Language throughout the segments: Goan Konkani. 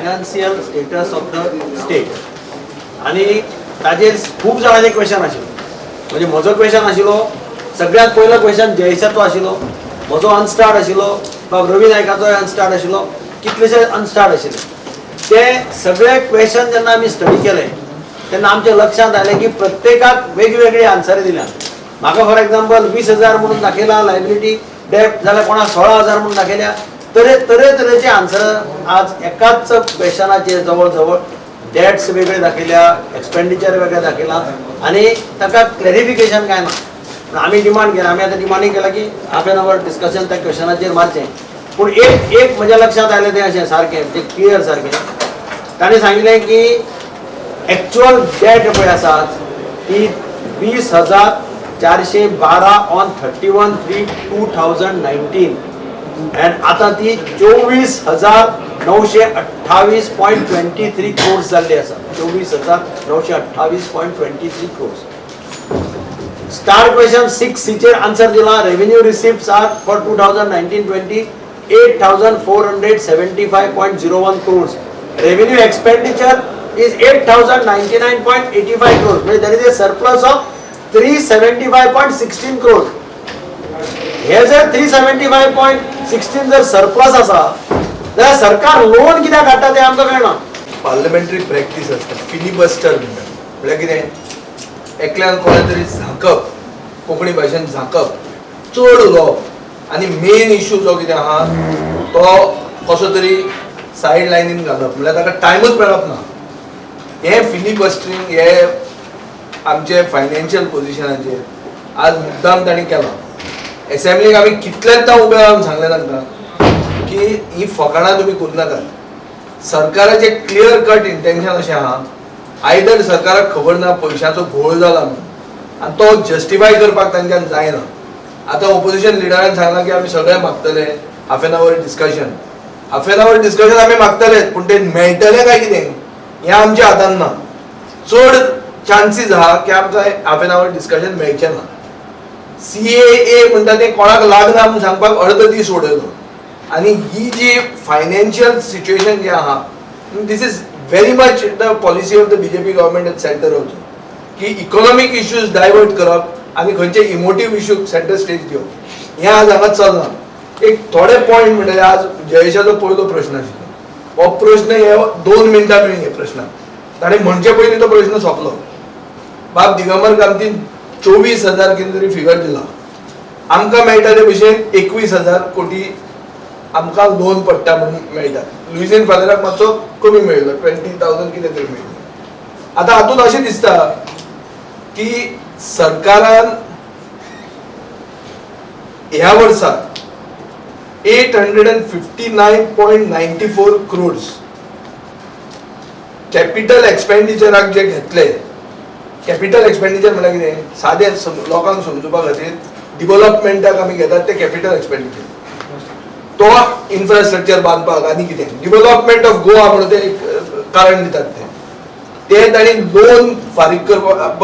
Financial status of the state. आनी ताजेर खूब जाणांचे क्वेश्चन आशिल्ले. म्हणजे म्हजो क्वेश्चन आशिल्लो, सगळ्यात पयलो क्वेश्चन जयेशाचो आशिल्लो, म्हजो अनस्टार्ड आशिल्लो, बाब रवी नायकाचो अनस्टार्ड आशिल्लो, कितलेशे अनस्टार्ड आशिल्ले. ते सगळे क्वेश्चन जेन्ना आमी स्टडी केले तेन्ना आमच्या लक्षांत आयलें की प्रत्येकाक वेगवेगळी आन्सर दिल्या. म्हाका फॉर एग्जाम्पल 20,000 म्हणून दाखयला लायबिलिटी डेट, जाल्यार कोणाक 16,000 म्हणून दाखयल्या. तरे तरेतरेचे आन्सर आज एकाच क्वेश्चनाचेर जवळ जवळ डेट्स वेगळे दाखयल्या, एक्सपेंडिचर वेगळे दाखयला आनी ताका क्लॅरिफिकेशन काय ना. पूण आमी डिमांड केला, आमी आतां डिमांडूय केला की हाफ एन our discussion त्या क्वेश्चनाचेर मारचें. पूण एक एक म्हज्या लक्षांत आयलें तें अशें सारकें, तें क्लियर सारकें. ताणें सांगलें की एक्चुअल डेट पळय आसा ती 20,412 on 31/3/2019 and आतां ती 24,928.23 क्रोर्स जाल्ली आसा. 24,928.23 क्रोर्स. स्टार क्वेश्चन सिक्स सीचेर आन्सर दिला, revenue receipts are for 2019-20 8,475.01 crores, revenue expenditure is 8,099.85 crores. म्हणजे there is a surplus of 375.16 crores. हे जर 375.16 जर सरप्लस आसा जाल्यार सरकार लोन कित्याक काडटा तें आमकां कळना. पार्लमेंटरी प्रॅक्टीस आसता, फिलिबस्टर म्हणटात. म्हळ्यार कितें, एकल्यान कोणा तरी झांकप, कोंकणी भाशेन झांकप, चड उलोवप आनी मेन इशू जो कितें आहा तो कसो तरी सायड लायनीन घालप, म्हळ्यार ताका टायमूच मेळप ना. हें फिलिबस्टरींग हे आमचे फायनान्शियल पोझिशनाचेर आज मुद्दाम तांणी केलां. एसेंब्लीक आमी कितलेंच उबे रावन सांगलें तांकां की ही फकाणां तुमी करूं नाकात. सरकाराचें क्लियर कट इंटेन्शन अशें आहा, आयदर सरकाराक खबर ना पयशांचो घोळ जाला म्हणून आनी तो जस्टिफाय करपाक तांच्यान जायना. आतां ओपोजिशन लिडरान सांगलां की आमी सगळे मागतले half an hour discussion. Half an hour discussion आमी मागतलेच, पूण ते मेळटलें काय कितें हें आमच्या हातान ना. चड चान्सीस आहा की आमकां हाफ एन our discussion मेळचें ना. सीएए म्हणटा तें कोणाक लागना म्हूण सांगपाक अर्द दीस उडयलो. आनी ही जी फायनान्शियल सिच्युएशन जी आहा, this is very much the policy of the BJP government at center also, की इकॉनॉमीक इश्यूज डायवर्ट करप आनी खंयचे इमोटीव इश्यू सेंटर स्टेज दिवप. हें आज हांगा चलना. एक थोडे पॉयंट म्हणटले, आज जयेशाचो पयलो प्रश्न आशिल्लो, हो प्रश्न हे 2 मिनटां मेळ्ळी. हे प्रश्न ताणें म्हणचे पयलीं तो प्रश्न सोंपलो. बाब दिगंबर कामतीन 24,000 कितें तरी फिगर दिला. आमकां मेळटा ते भशेन 21,000 कोटी आमकां लोन पडटा म्हणून मेळटा. लुईझिन फादराक मातसो कमी मेळ्ळो, 20,000 कितें तरी मेळ्ळो. आतां हातूंत अशें दिसता की सरकारान ह्या वर्सा 859.94 crores capital एक्सपेंडिचराक जे घेतले. कॅपिटल एक्सपेंडिचर म्हणल्यार कितें, सादें लोकांक समजुपा खातीर, डिव्हलपमेंटाक आमी घेतात ते कॅपिटल एक्सपेंडिचर, तो इन्फ्रास्ट्रक्चर बांदपाक आनी कितें डिव्हलपमेंट ऑफ गोवा म्हणून ते एक कारण दितात. ते ते तांणी लोन फारीक करपाक,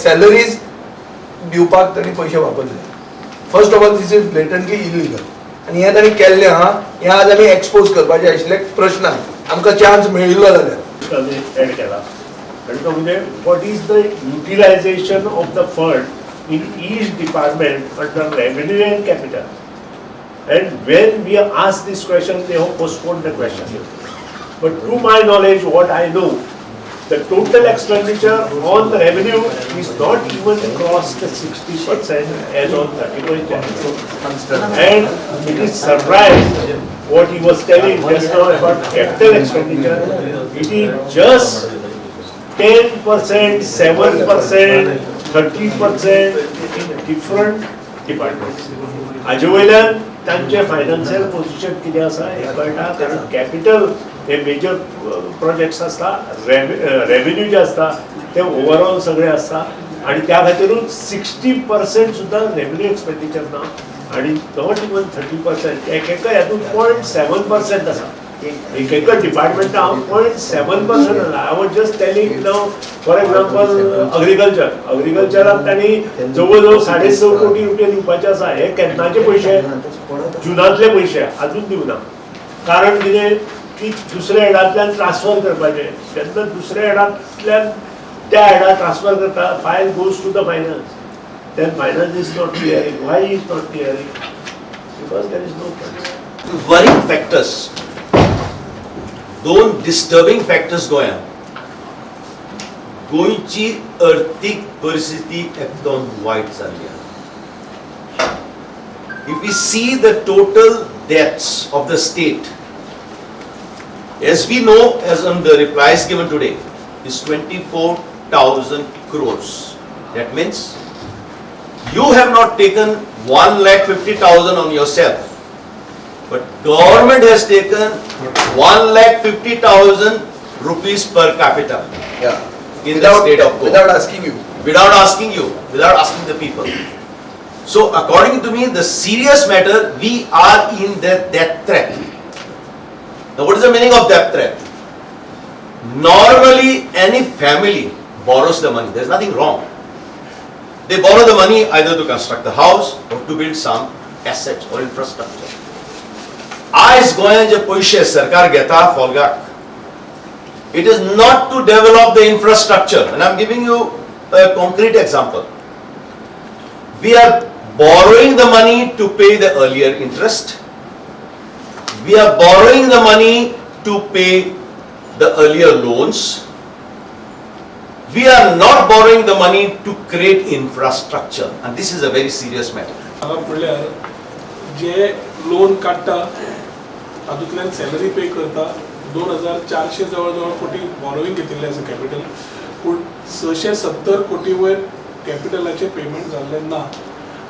सॅलरीज दिवपाक तांणी पयशे वापरले. First of all, this is blatantly illegal आनी हें तांणी केल्लें आहा. हें आज आमी एक्सपोज करपाचें आशिल्लें प्रश्न, आमकां चान्स मेळिल्लो जाल्यार. ऍड केला आणि तो म्हणजे what is the utilization of the fund in each department under revenue and capital? And when we ask this question, they have postponed the question. But to my knowledge, what I know, the total expenditure on the revenue is not even crossed the 60% as on 31st January. And it is surprised what he was telling just now about capital expenditure. It is just 10%, 7%, 30% in different departments. हाजे वयल्यान तांचे फायनान्शियल पोझिशन कितें आसा हें कळटा, कारण कॅपिटल हे मेजर प्रोजेक्ट्स आसता, रेवेन्यू जे आसता ते ओवरऑल सगळे आसता आणि त्या खातीरूच 60% सुद्दां रेवेन्यू एक्सपेंडिचर ना आणि not even 30%. एक एका हातून 0.7% आसा. एक एका डिपार्टमेंटा हांव 0.7% आसा. I was just telling now, for example, agriculture. अग्रिकल्चराक तांणी जवळ जवळ 6.5 कोटी रुपया दिवपाचे आसा. हे केन्नाचे पयशे? जुनांतले पयशे अजून दिवना. कारण कितें की ती दुसऱ्या हेडांतल्यान ट्रान्सफर करपाचें. तेन्ना दुसऱ्या हेडांतल्यान त्या हेडा ट्रान्सफर करता, file goes to the finance, then finance is not clearing. Why is not clearing? Because there is no fund. Worrying factors, दोन डिस्टर्बिंग फॅक्टर्स गोंयांत. गोंयची अर्थीक परिस्थिती एकदम वायट जाल्ली आसा. If we see the total debts of the state, as we know, as on the replies given today, is 24,000 crores. That means you have not taken 1,50,000 on yourself, but government has taken 1,50,000 rupees per capita in the state of Goa. Without asking you. Without asking you, without asking the people. So according to me, the serious matter, we are in the death threat. Now what is the meaning of death threat? Normally, any family borrows the money. There's nothing wrong. They borrow the money either to construct the house or to build some assets or infrastructure. आयज गोंयांत जे पयशे सरकार घेता फोल्गाक, it is not to develop the infrastructure. And I'm giving you a concrete example. We are borrowing the money to pay the earlier interest. We are borrowing the money to pay the earlier loans. We are not borrowing the money to create infrastructure. And this is a very serious matter. हांगा म्हणल्यार जे लोन काडटा तातूंतल्यान सॅलरी पे करता. 2400 जवळ जवळ कोटी बॉरोईंग घेतिल्लें आसा कॅपिटल, पूण 670 कोटी वयर कॅपिटलाचें पेमेंट जाल्लें ना.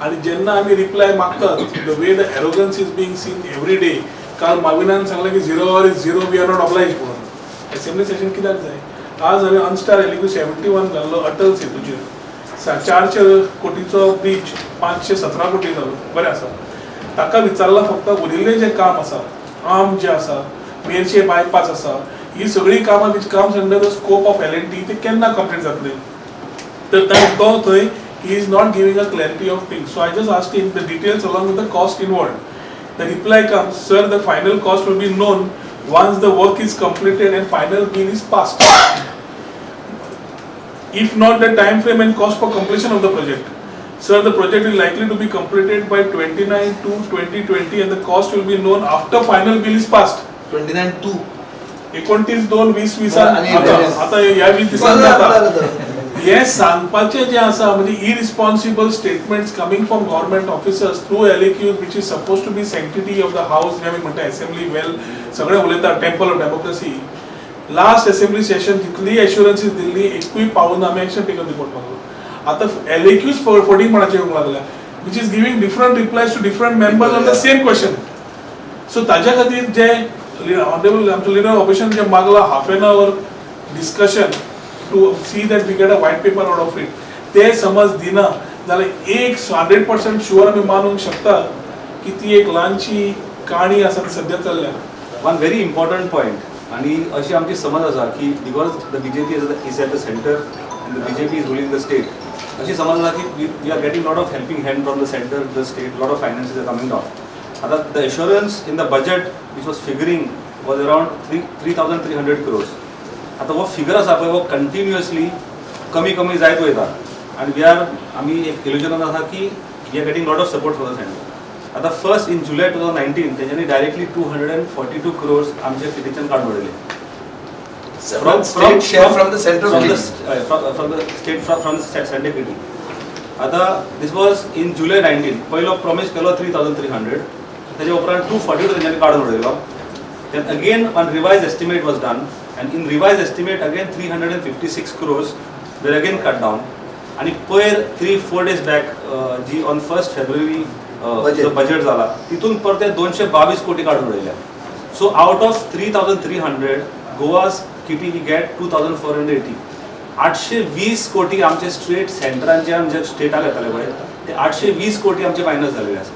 आनी जेन्ना आमी रिप्लाय मागतात, the way the arrogance is being seen every day. काल माविनान सांगलें की zero hour is zero, we are not oblige म्हणून. एसेंब्ली सेशन कित्याक जाय? आज हांवें अनस्टार एलएक्यू 71 घाल्लो अटल सेतूचेर. 400 कोटीचो ब्रीज 517 कोटी जालो, बरें आसा. ताका विचारलां, फक्त उरिल्लें जें काम आसा, आर्म जे आसा, मेरशे बायपास आसा, ही सगळीं कामां which comes under the scope of L&T, ते केन्ना कंप्लीट जातले? तर तो थंय he is not giving a clarity of things. So I just asked him the details along with the cost involved. The reply comes, "Sir, the final cost will be known once the work is completed and final bill is passed. If not, the time frame and cost for completion of the project." "Sir, the project is likely to be completed by 29/2/2020 and the cost will be known after final bill is passed." 29/2. 29/2/2020. आणि आता आता ह्या 20 दिसांनी जाता हे सांगपाचें जें आसा, म्हणजे irresponsible statements coming from government officers through LAQ, which is suppose to be sanctity of the house. जे आमी म्हणटा असेंब्ली वेल, सगळे उलयता temple of democracy. Last assembly session जितली एश्युरन्सीस दिल्ली, एकूय पावून आमी एक्शन टेकन रिपोर्ट मागलो. आतां एलएक्यूज फटींगपणाचे येवंक लागल्या, which is giving different replies to different members on the same question. So ताज्या खातीर जे ऑनरेबल आमचो लिडर ऑपोजिशन जे मागला, half an hour discussion to see that we get a white paper out of it, ते समज दिना जाल्यार एक 100% शुअर आमी मानूंक शकता की ती एक ल्हानशी काणी आसा ती सद्या चल्ल्या. वन व्हेरी इम्पॉर्टंट पॉयंट, आणि अशी आमची समज आसा की because the BJP is at the center and the BJP is ruling the state, अशी समज आसा की we are getting lot of helping hand from the center, the state, lot of finances are coming down. आतां the assurance in the budget which was figuring was around 3,300 crores. आतां हो फिगर आसा पळय, हो कंटिन्युअसली कमी कमी जायत वयता आनी we are आमी एक इल्युजनान आसा की we are getting lot of support from the center. आतां first in July 2019 तेंच्यांनी directly 242 crores आमच्या किटीच्यान काडून उडयले. State share from the central from the, kitty. From the state, from the center kitty. आता this was in July 19. पयलो प्रॉमिस केलो 3300, त्याच्या उपरांत 242 तेंच्यांनी काडून उडयलो. Then again one revised estimate was done, and in revised estimate again 356 crores were again cut down. आणि पयर 3-4 days back ji on 1 February Budget. Budget जाला, तितून परते 222 कोटी काडून उडयल्या. So out of 3300, Goa's kitty we get 2480. 820 कोटी आमचे स्ट्रेट सेंटरांचे आमचे स्टेटाक येताले पळय, ते 820 कोटी आमचे मायनस जालेले आसा.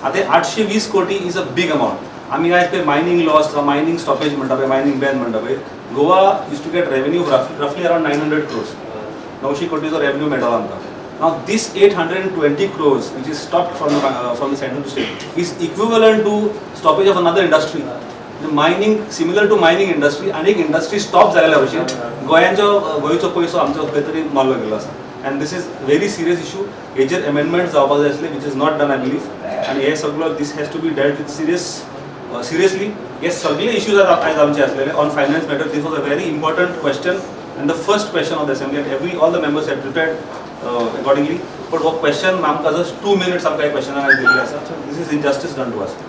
आतां 820 कोटी is a big amount. आमी आयज पळय मायनींग लॉस, मायनींग स्टॉपेज म्हणटा पळय, मायनींग बॅन म्हणटा पळय, Goa used to get revenue roughly around 900 crores. 900 कोटीचो revenue मेळटालो आमकां. Now this 820 crores which is stopped from the center to state is equivalent to stoppage of another industry. Mining, similar to mining industry आनी एक इंडस्ट्री स्टॉप जालेल्या भशेन गोंयांचो, गोंयचो पयसो आमचो खंय तरी मारलो गेल्लो आसा and this is very serious issue. हेजेर एमेंडमेंट जावपाक जाय आसले, which is not done, I believe. आनी हे सगळो, this has to be dealt with seriously. हे सगळे इश्यूज आयज आमचे आसलेले on finance matter. This was a very important question and the first question of the assembly, and every all the members had prepared accordingly, but हो क्वेश्चन आमकां जस्ट 2 मिनिट्स आमकां क्वेश्चनाक दिल्ले आसा. This is injustice done to us.